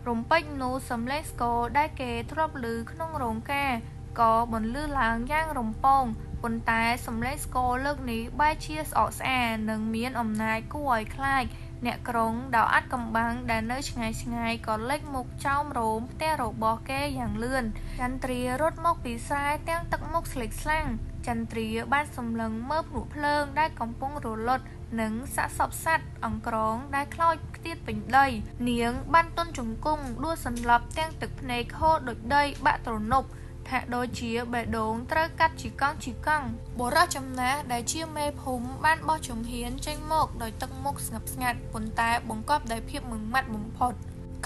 រំពេចនោះសំឡេងស្គរដែលគេធ្លាប់ឮក្នុងរោងការក៏បន្លឺឡើងយ៉ាងរំពង ប៉ុន្តែសំឡេងស្គរលើកនេះបែរជាស្អកស្អានិងមានអំណាចគួរឲ្យខ្លាច អ្នកក្រុងដ៏អាថ៌កំបាំងដែលនៅឆ្ងាយៗក៏លេចមុខចោមរោមផ្ទះរបស់គេយ៉ាងលឿន ចន្ទ្រារត់មកពីស្រែទាំងទឹកមុខស្លេកស្លាំង ចន្ទ្រាបានសម្លឹងមើលភ្នក់ភ្លើងដែលកំពុងរលត់ និងសាកសពសត្វអង្ក្រងដែលខ្លោចខ្ទាតពេញដី នាងបានទន់ជង្គង់ដួលសន្លប់ទាំងទឹកភ្នែកហូរដូចដីបាក់ទ្រនប់ ហាក់ដូចជាបេះដូងត្រូវកាត់ជាកង់ៗ បុរសចំណាស់ដែលជាមេភូមិបានបោះជំហានចេញមកដោយទឹកមុខស្ងប់ស្ងាត់ប៉ុន្តែបង្កប់ដោយភាពម៉ឺងម៉ាត់បំផុត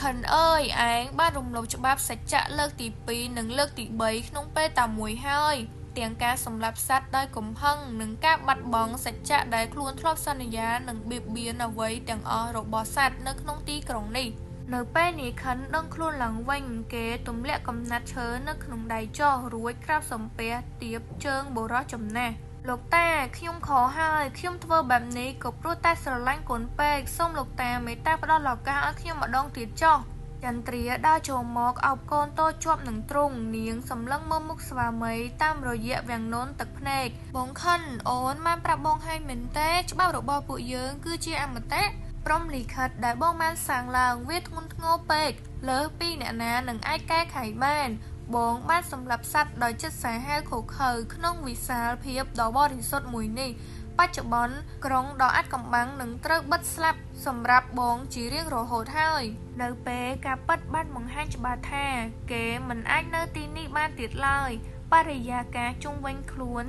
ខិនអើយឯងបានរំលោភច្បាប់សច្ចៈលើកទី2និងលើកទី3ក្នុងពេលតែមួយហើយ ទាំងការសម្លាប់សត្វដោយកំហឹងនិងការបាត់បង់សច្ចៈដែលខ្លួនធ្លាប់សន្យានឹងបៀតបៀនអ្វីទាំងអស់របស់សត្វនៅក្នុងទីក្រុងនេះ នៅពេលនាយខិនដឹងខ្លួនឡើងវិញ គេទម្លាក់កំណាត់ឈើនៅក្នុងដៃចុះរួចក្រាបសំពះទាបជើងបុរសចំណាស់ លោកតាខ្ញុំខកហើយខ្ញុំធ្វើបែបនេះក៏ព្រោះតែស្រឡាញ់កូនពេកសូមលោកតាមេត្តាផ្ដល់ឱកាសឲ្យខ្ញុំម្ដងទៀតចុះ ចន្ទ្រាដើរចូលមកអោបកូនតូចជាប់នឹងទ្រុងនាងសម្លឹងមើលមុខស្វាមីតាមរយៈវាំងននទឹកភ្នែក បងខិនអូនបានប្រាប់បងហើយមែនទេច្បាប់របស់ពួកយើងគឺជាអមតៈ ព្រហ្មលិខិតដែលបងបានសាងឡើងវាធ្ងន់ធ្ងរពេកលើសពីអ្នកណានឹងអាចកែខៃបាន បងបានសម្លាប់សត្វដោយចិត្តសាហាវឃោរឃៅក្នុងវិសាលភាពដ៏បរិសុទ្ធមួយនេះ បច្ចុប្បន្នក្រុងដ៏អាថ៌កំបាំងនឹងត្រូវបិទស្លាប់សម្រាប់បងជារៀងរហូតហើយ នៅពេលការពិតបានបង្ហាញច្បាស់ថាគេមិនអាចនៅទីនេះបានទៀតឡើយ បរិយាកាសជុំវិញខ្លួន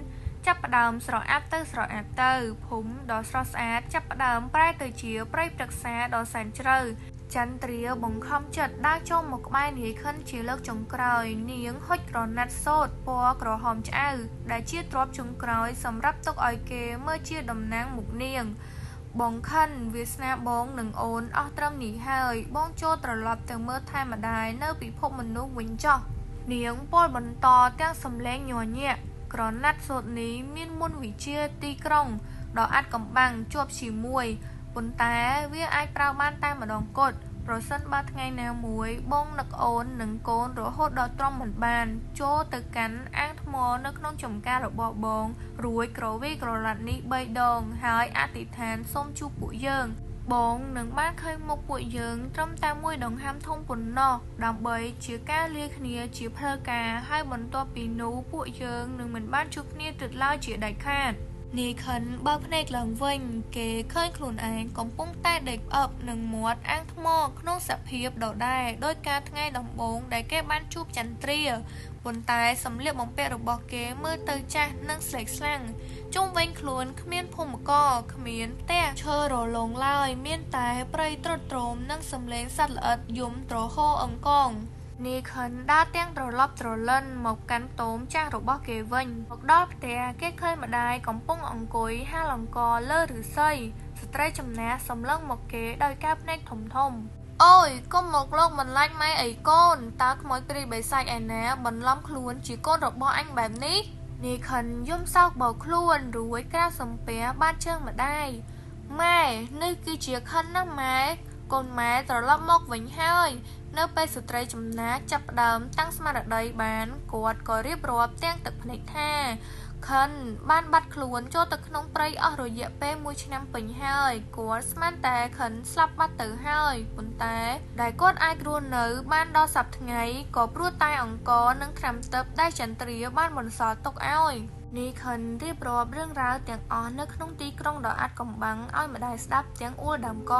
ចាប់ផ្ដើមស្រអាប់ទៅស្រអាប់ទៅ ភូមិដ៏ស្រស់ស្អាតចាប់ផ្ដើមប្រែទៅជាព្រៃព្រឹក្សាដ៏សែនជ្រៅ ចន្ទ្រាបង្ខំចិត្តដើរចូលមកក្បែរនាយខិនជាលើកចុងក្រោយ នាងហុចក្រណាត់សូត្រពណ៌ក្រហមឆ្អៅដែលជាទ្រព្យចុងក្រោយសម្រាប់ទុកឲ្យគេមើលជាតំណាងមុខនាង បងខិនវាសនាបងនិងអូនអស់ត្រឹមនេះហើយ បងចូលត្រឡប់ទៅមើលថែម្ដាយនៅពិភពមនុស្សវិញចុះ នាងពោលបន្តទាំងសំឡេងញ័រញាក់ ក្រណាត់សូត្រនេះមានមន្តវិជ្ជាទីក្រុងដ៏អាថ៌កំបាំងជាប់ជាមួយ ប៉ុន្តែវាអាចប្រើបានតែម្ដងគត់ ប្រសិនបើថ្ងៃណាមួយបងនឹកអូននិងកូនរហូតដល់ទ្រាំមិនបាន ចូលទៅកាន់អាងថ្មនៅក្នុងចម្ការរបស់បង រួចក្រវីក្រឡាត់នេះ3ដងហើយអធិដ្ឋានសូមជួបពួកយើង បងនឹងបានឃើញមុខពួកយើងត្រឹមតែមួយដង្ហើមធំប៉ុណ្ណោះដើម្បីជាការលាគ្នាជាផ្លូវការហើយបន្ទាប់ពីនោះពួកយើងនឹងមិនបានជួបគ្នាទៀតឡើយជាដាច់ខាត នាយខិនបើកភ្នែកឡើងវិញ គេឃើញខ្លួនឯងកំពុងតែដេកផ្អឹបនឹងមាត់អាងថ្មក្នុងសភាពដដែលដោយការថ្ងៃដំបូងដែលគេបានជួបចន្ទ្រា ប៉ុន្តែសម្លៀកបំពាក់របស់គេមើលទៅចាស់និងស្លេកស្លាំង ជុំវិញខ្លួនគ្មានភូមិករគ្មានផ្ទះឈើរលោងឡើយ មានតែព្រៃទ្រុឌទ្រោមនិងសំឡេងសត្វល្អិតយំទ្រហោអង្កង។ នាយខិនដើរទាំងត្រឡប់ត្រលិនមកកាន់តូមចាស់របស់គេវិញមកដល់ផ្ទះគេឃើញម្ដាយកំពុងអង្គុយហាលអង្ករលើឫស្សីស្ត្រីចំណាស់សម្លឹងមកគេដោយការភ្នែកធំធំអូយកុំមកលោកមិនឡាច់ម៉ែអីកូនតើខ្មោចព្រាយបិសាចឯណាបន្លំខ្លួនជាកូនរបស់អញបែបនេះនាយខិនយំសោកបោកខ្លួនរួចក្រាបសំពះបាតជើងម្ដាយម៉ែនេះគឺជាខិនណាម៉ែកូនម៉ែត្រឡប់មកវិញហើយនៅពេលស្ត្រីចំណាស់ចាប់ផ្ដើមតាំងស្មារតីបានគាត់ក៏រៀបរាប់ទាំងទឹកភ្នែកថាខិនបានបាត់ខ្លួនចូលទៅក្នុងព្រៃអស់រយៈពេល1ឆ្នាំពេញហើយគាត់ស្មានតែខិនស្លាប់បាត់ទៅហើយប៉ុន្តែដែលគាត់អាចរស់នៅបានដល់សប្តាហ៍ថ្ងៃក៏ព្រោះតែអង្គនិងថ្នាំទិព្វដែលចន្ទ្រាបានបន្សល់ទុកឲ្យនាយខិនរៀបរាប់រឿងរ៉ាវទាំងអស់នៅក្នុងទីក្រុងដ៏អាថ៌កំបាំងឲ្យម្ដាយស្ដាប់ទាំងអួលដើមក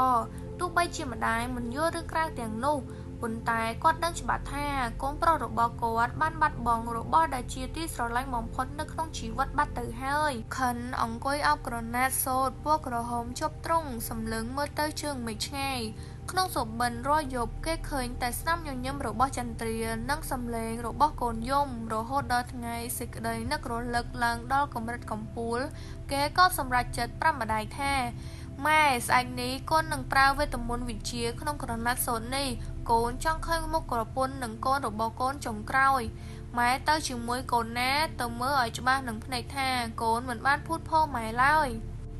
ទោះបីជាម្ដាយមិនយល់រឿងក្រៅទាំងនោះប៉ុន្តែគាត់ដឹងច្បាស់ថាកូនប្រុសរបស់គាត់បានបាត់បង់របស់ដែលជាទីស្រឡាញ់បំផុតនៅក្នុងជីវិតបាត់ទៅហើយខិនអង្គុយអោបក្រណាត់សូត្រពណ៌ក្រហមជាប់ទ្រុងសម្លឹងមើលទៅជើងមេឃឆ្ងាយក្នុងសុបិនរាល់យប់គេឃើញតែស្នាមញញឹមរបស់ចន្ទ្រានិងសំឡេងរបស់កូនយំរហូតដល់ថ្ងៃសេចក្តីនឹករលឹកឡើងដល់កម្រិតកំពូលគេក៏សម្រេចចិត្តប្រាប់ម្ដាយថាម៉ែស្អែកនេះកូននឹងប្រើវេទមន្តវិជ្ជាក្នុងក្រណាត់សូត្រនេះកូនចង់ឃើញមុខប្រពន្ធនិងកូនរបស់កូនចុងក្រោយម៉ែទៅជាមួយកូនណាទៅមើលឲ្យច្បាស់នឹងភ្នែកថាកូនមិនបានភូតភរម៉ែឡើយ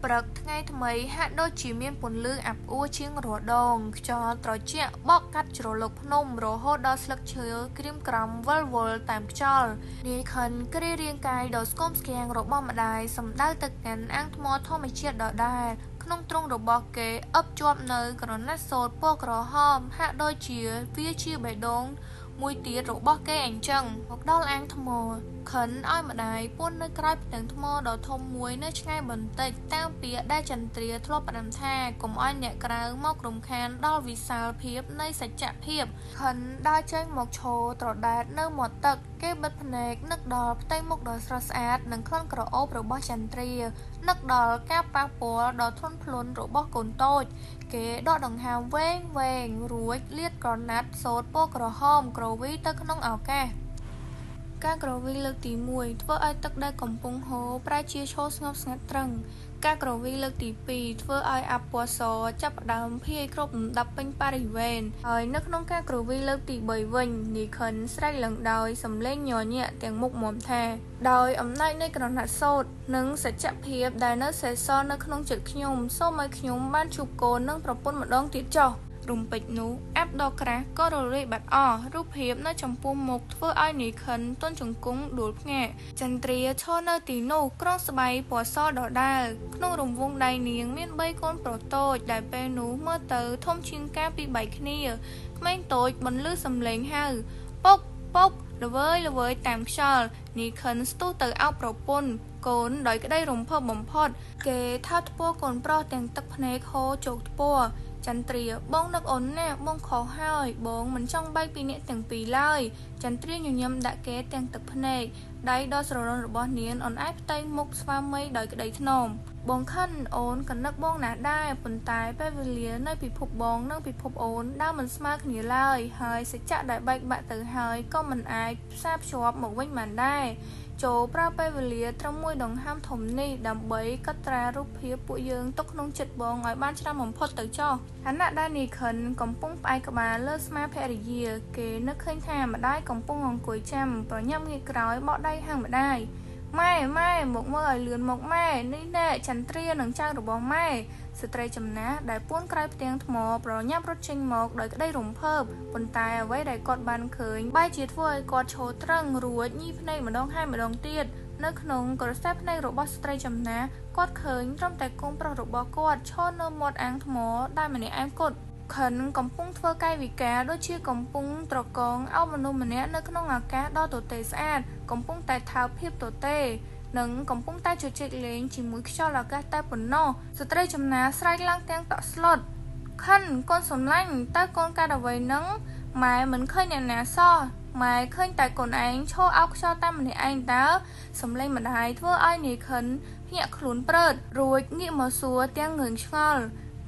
ព្រឹកថ្ងៃថ្មីហាក់ដូចជាមានពន្លឺអាប់អួរជាងរាល់ដងខ្យល់ត្រជាក់បក់កាត់ជ្រលក់ភ្នំរហូតដល់ស្លឹកឈើក្រៀមក្រំវិលវល់តាមខ្យល់នាយខិនគ្រារាងកាយដ៏ស្គមស្គាំងរបស់ម្ដាយសម្ដៅទៅកាន់អាងថ្មធម្មជាតិដដែលក្នុងទ្រុងរបស់គេអឹបជាប់នៅក្រណាត់សូត្រពណ៌ក្រហមហាក់ដូចជាវាជាបេះដូងមួយទៀតរបស់គេអញ្ចឹងមកដល់អាងថ្មខិនឲ្យម្ដាយពួននៅក្រោយផ្ទាំងថ្មដ៏ធំមួយនៅឆ្ងាយបន្តិចតាមពាក្យដែលចន្ទ្រាធ្លាប់ផ្ដាំថាកុំឲ្យអ្នកក្រៅមករំខានដល់វិសាលភាពនៃសច្ចភាពខិនដើរចេញមកឈរត្រដែតនៅមាត់ទឹកគេបិទភ្នែកនឹកដល់ផ្ទៃមុខដ៏ស្រស់ស្អាតនិងក្លិនក្រអូបរបស់ចន្ទ្រានឹកដល់ការប៉ះពាល់ដ៏ធន់ភ្លន់របស់កូនតូចគេដកដង្ហើមវែងវែងរួចលាតក្រណាត់សូត្រពណ៌ក្រហមក្រវីទៅក្នុងឱកាសការក្រវីលើកទី1ធ្វើឲ្យទឹកដែលកំពុងហូរប្រែជាឈរស្ងប់ស្ងាត់ត្រឹងការក្រវីលើកទី2ធ្វើឲ្យអាប់ពណ៌សចាប់ផ្ដើមភាយគ្រប់ដណ្ដប់ពេញបរិវេណហើយនៅក្នុងការក្រវីលើកទី3វិញនាយខិនស្រែកឡើងដោយសំឡេងញញាក់ទាំងមុខមាំថាដោយអំណាចនៃក្រណាត់សូត្រនិងសច្ចភាពដែលនៅសេសសល់នៅក្នុងចិត្តខ្ញុំសូមឲ្យខ្ញុំបានជួបកូននិងប្រពន្ធម្ដងទៀតចុះរំពេចនោះអាប់ដ៏ក្រាស់ក៏រលាយបាត់អស់រូបភាពនៅចំពោះមុខធ្វើឲ្យនាយខិនទន់ជង្គង់ដួលភ្ញាក់ចន្ទ្រាឈរនៅទីនោះក្រុងស្បៃពណ៌សដដែលក្នុងរង្វង់ដៃនាងមាន3កូនប្រុសតូចដែលពេលនោះមើលទៅធំជាងកាលពីបែកគ្នាក្មេងតូចបន្លឺសំឡេងហៅពុកពុកល្វើយល្វើយតាមខ្យល់នាយខិនស្ទុះទៅអោបប្រពន្ធកូនដោយក្តីរំភើបបំផុតគេថើបថ្ពោះកូនប្រុសទាំងទឹកភ្នែកហូរជោកថ្ពោះចន្ទ្រាបងនឹកអូនណាស់បងខុសហើយបងមិនចង់បែកពីអ្នកទាំងពីរឡើយចន្ទ្រាញញឹមដាក់គេទាំងទឹកភ្នែកដៃដ៏ស្រទន់របស់នាងអនឯផ្ទៃមុខស្វាមីដោយក្តីថ្នមបងខិនអូនក៏នឹកបងណាស់ដែរប៉ុន្តែពេលវេលានៅពិភពបងនិងពិភពអូនដើរមិនស្មើគ្នាឡើយហើយសច្ចៈដែលបែកបាក់ទៅហើយក៏មិនអាចផ្សារភ្ជាប់មកវិញបានដែរចូលប្រើពេលវេលាត្រឹមមួយដង្ហើមធំនេះដើម្បីកត់ត្រារូបភាពពួកយើងទុកក្នុងចិត្តបងឲ្យបានច្រើនបំផុតទៅចុះខណៈដែលនាយខិនកំពុងផ្អែកក្បាលលើស្មាភរិយាគេនឹកឃើញថាម្ដាយកំពុងអង្គុយចាំប្រញាប់ងាកក្រោយបក់ដៃហាងម្ដាយម៉ែម៉ែមកមើលឲ្យលឿនមកម៉ែនេះណែចន្ទ្រានិងចៅរបស់ម៉ែស្ត្រីចំណាស់ដែលពួនក្រោយផ្ទាំងថ្មប្រញាប់រត់ចេញមកដោយក្តីរំភើបប៉ុន្តែអ្វីដែលគាត់បានឃើញបែរជាធ្វើឲ្យគាត់ឈរត្រឹងរួចញីភ្នែកម្ដងហើយម្ដងទៀតនៅក្នុងក្រសែភ្នែករបស់ស្ត្រីចំណាស់គាត់ឃើញត្រឹមតែកូនប្រុសរបស់គាត់ឈរនៅមាត់អាងថ្មដែលម្នាក់ឯងគត់ខិនកំពុងធ្វើកាយវិការដូចជាកំពុងត្រកងអោបមនុស្សម្នាក់នៅក្នុងអាកាសដ៏ទទេស្អាតកំពុងតែថើបភាពទទេនិងកំពុងតែជជែកលេងជាមួយខ្យល់អាកាសតែប៉ុណ្ណោះស្ត្រីចំណាស្រែកឡើងទាំងតក់ស្លុតខិនកូនសំឡាញ់តើកូនកើតអ្វីនឹងម៉ែមិនឃើញអ្នកណាសោះម៉ែឃើញតែកូនឯងឈរអោបខ្យល់តាមម្នាក់ឯងតើសំឡេងម្ដាយធ្វើឲ្យនាយខិនភ្ញាក់ខ្លួនព្រឺតរួចងាកមកសួរទាំងងឿងឆ្ងល់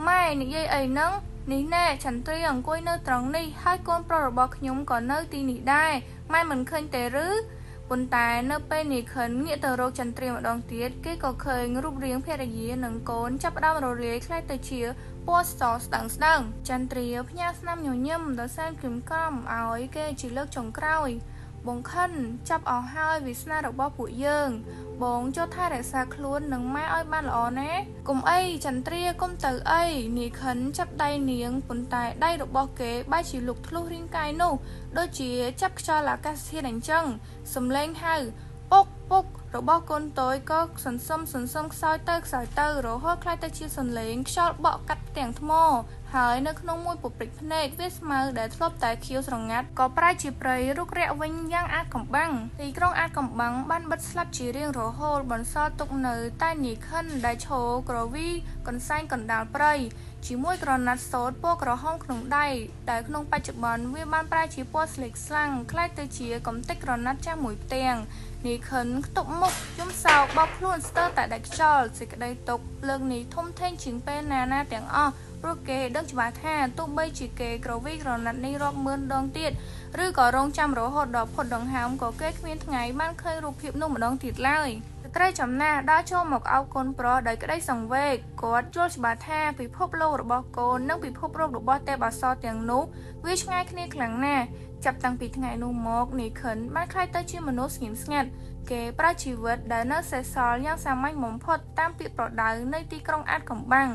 ម៉ែនិយាយអីនឹង នេះណែចន្ទ្រាអង្គុយនៅត្រង់នេះហើយកូនប្រុសរបស់ខ្ញុំក៏នៅទីនេះដែរម៉ែមិនឃើញទេឬប៉ុន្តែនៅពេលនាយខិនងាកទៅរកចន្ទ្រាម្ដងទៀតគេក៏ឃើញរូបរាងភរិយានិងកូនចាប់ផ្ដើមរលាយក្លាយទៅជាពណ៌សស្ដើងស្ដើងចន្ទ្រាផ្ញើស្នាមញញឹមដ៏សែនក្រៀមក្រំឲ្យគេជាលើកចុងក្រោយបងខិនចាប់អស់ហើយវាសនារបស់ពួកយើងបងចូលថែរក្សាខ្លួននិងម៉ែឲ្យបានល្អណាកុំអីចន្ទ្រាកុំទៅអីនាយខិនចាប់ដៃនាងប៉ុន្តែដៃរបស់គេបែរជាលុកធ្លុះរាងកាយនោះដូចជាចាប់ខ្យល់អាកាសធាតុអញ្ចឹងសំឡេងហៅពុកពុករបស់កូនតូចក៏សន្សំសន្សំខ្សោយទៅខ្សោយទៅរហូតក្លាយទៅជាសំឡេងខ្យល់បក់កាត់ផ្ទាំងថ្មហើយនៅក្នុងមួយពព្រិចភ្នែកវាស្មៅដែលធ្លាប់តែខៀវស្រងាត់ក៏ប្រែជាព្រៃរុករាក់វិញយ៉ាងអាថ៌កំបាំងទីក្រុងអាថ៌កំបាំងបានបិទស្លាប់ជារៀងរហូតបន្សល់ទុកនៅតែនាយខិនដែលឈរក្រវីកន្សែងកណ្ដាលព្រៃជាមួយក្រណាត់សូត្រពណ៌ក្រហមក្នុងដៃដែលក្នុងបច្ចុប្បន្នវាបានប្រែជាពណ៌ស្លេកស្លាំងក្លាយទៅជាកំទេចក្រណាត់ចាស់មួយផ្ទាំងនាយខិនខ្ទប់មុខយំសោកបោកខ្លួនស្ទើរតែដាច់ខ្យល់សេចក្តីទុក្ខលើកនេះធំធេងជាងពេលណាណាទាំងអស់ព្រោះគេដឹងច្បាស់ថាទោះបីជាគេក្រវីក្រណាត់នេះរាប់ម៉ឺនដងទៀតឬក៏រងចាំរហូតដល់ផុតដង្ហើមក៏គេគ្មានថ្ងៃបានឃើញរូបភាពនោះម្ដងទៀតឡើយស្ត្រីចំណាស់ដើរចូលមកអោបកូនប្រុសដោយក្តីសង្វេគគាត់យល់ច្បាស់ថាពិភពលោករបស់កូននិងពិភពលោករបស់ទេពអប្សរទាំងនោះវាឆ្ងាយគ្នាខ្លាំងណាស់ចាប់តាំងពីថ្ងៃនោះមកនាយខិនបានក្លាយទៅជាមនុស្សស្ងៀមស្ងាត់គេប្រើជីវិតដែលនៅសេសសល់យ៉ាងសាមញ្ញបំផុតតាមពាក្យប្រដៅនៃទីក្រុងអាថ៌កំបាំង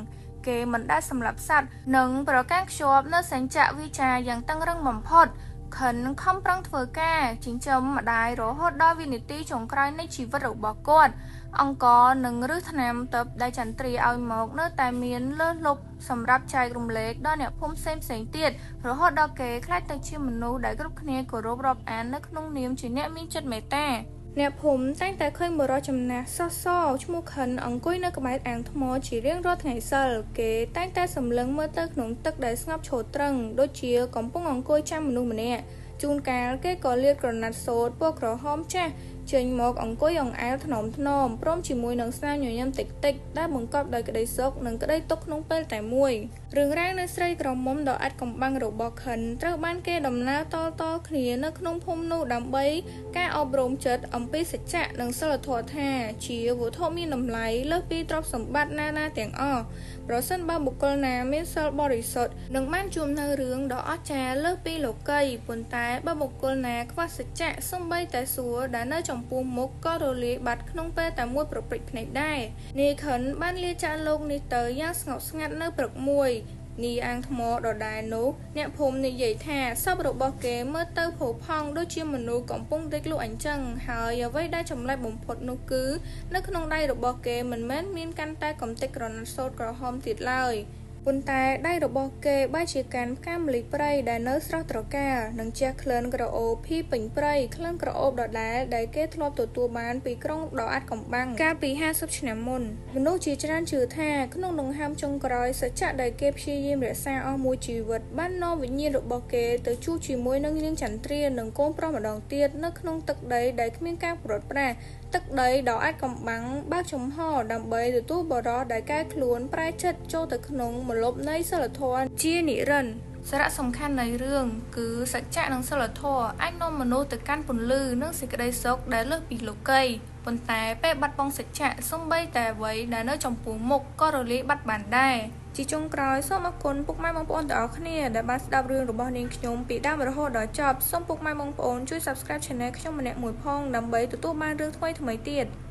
គេមិនដែលសម្លាប់សត្វនិងប្រកាន់ខ្ជាប់នៅសញ្ចៈវិចារយ៉ាងតឹងរឹងបំផុតខិនខំប្រឹងធ្វើការចិញ្ចឹមម្ដាយរហូតដល់វិនាទីចុងក្រោយនៃជីវិតរបស់គាត់អង្គនិងឫសថ្នាំទឹកដែលចន្ទ្រាឲ្យមកនៅតែមានលើសលប់សម្រាប់ចែករំលែកដល់អ្នកភូមិផ្សេងផ្សេងទៀតរហូតដល់គេក្លាយទៅជាមនុស្សដែលគ្រប់គ្នាគោរពរាប់អាននៅក្នុងនាមជាអ្នកមានចិត្តមេត្តាអ្នកភូមិតែងតែឃើញបុរសចំណាស់សសឈ្មោះខិនអង្គុយនៅក្បែរអាងថ្មជារៀងរាល់ថ្ងៃសីលគេតែងតែសម្លឹងមើលទៅក្នុងទឹកដែលស្ងប់ឈរត្រឹងដូចជាកំពុងអង្គុយចាំមនុស្សម្នាក់ជួនកាលគេក៏លាតក្រណាត់សូត្រពណ៌ក្រហមចាស់ចេញមកអង្គុយអង្អែលថ្នមថ្នមព្រមជាមួយនឹងស្នាមញញឹមតិចតិចដែលបង្កប់ដោយក្តីសុខនិងក្តីទុក្ខក្នុងពេលតែមួយរឿងរ៉ាវនៃស្រីក្រមុំដ៏អាថ៌កំបាំងរបស់ខិនត្រូវបានគេដំណើរតៗគ្នានៅក្នុងភូមិនោះដើម្បីការអប់រំចិត្តអំពីសច្ចៈនិងសីលធម៌ថាជាវត្ថុមានតម្លៃលើសពីទ្រព្យសម្បត្តិណាៗទាំងអស់ប្រសិនបើបុគ្គលណាមានសីលបរិសុទ្ធនឹងបានជួបនៅរឿងដ៏អស្ចារ្យលើសពីលោកីយ៍ប៉ុន្តែបើបុគ្គលណាខ្វះសច្ចៈសូម្បីតែសួគ៌ដែលនៅចំពោះមុខក៏រលាយបាត់ក្នុងពេលតែមួយប្រព្រឹត្តភ្នែកដែរនាយខិនបានលាចាកលោកនេះទៅយ៉ាងស្ងប់ស្ងាត់នៅព្រឹកមួយនីអាងថ្មដដែលនោះអ្នកភូមិនិយាយថាសពរបស់គេមើលទៅផូរផង់ដូចជាមនុស្សកំពុងដេកលក់អញ្ចឹងហើយអ្វីដែលចម្លែកបំផុតនោះគឺនៅក្នុងដៃរបស់គេមិនមែនមានកាន់តែកំទេចក្រណាត់សូត្រក្រហមទៀតឡើយប៉ុន្តែដៃរបស់គេបែរជាកាន់ផ្កាម្លិះព្រៃដែលនៅស្រស់ត្រកាលនិងជះក្លិនក្រអូបភីពេញព្រៃក្លិនក្រអូបដដែលដែលគេធ្លាប់ទទួលបានពីក្រុងដ៏អាថ៌កំបាំងកាលពី50ឆ្នាំមុនមនុស្សជាច្រើនជឿថាក្នុងដង្ហើមចុងក្រោយសច្ចៈដែលគេព្យាយាមរក្សាអស់មួយជីវិតបាននាំវិញ្ញាណរបស់គេទៅជួបជាមួយនឹងនាងចន្ទ្រានិងកូនប្រុសម្ដងទៀតនៅក្នុងទឹកដីដែលគ្មានការព្រាត់ប្រាសទឹកដីដ៏អាថ៌កំបាំងបើកចំហដើម្បីទទួលបុរសដែលកែខ្លួនប្រែចិត្តចូលទៅក្នុងម្លប់នៃសីលធម៌ជានិរន្តរ៍សារៈសំខាន់នៃរឿងគឺសច្ចៈនិងសីលធម៌អាចនាំមនុស្សទៅកាន់ពន្លឺនិងសេចក្តីសុខដែលលើសពីលោកីយ៍ប៉ុន្តែពេលបាត់បង់សច្ចៈសូម្បីតែអ្វីដែលនៅចំពោះមុខក៏រលាយបាត់បានដែរជាចុងក្រោយសូមអរគុណពុកម៉ែបងប្អូនទាំងអស់គ្នាដែលបានស្ដាប់រឿងរបស់នាងខ្ញុំពីដើមរហូតដល់ចប់សូមពុកម៉ែបងប្អូនជួយ Subscribe Channel ខ្ញុំម្នាក់មួយផងដើម្បីទទួលបានរឿងថ្មីៗទៀត។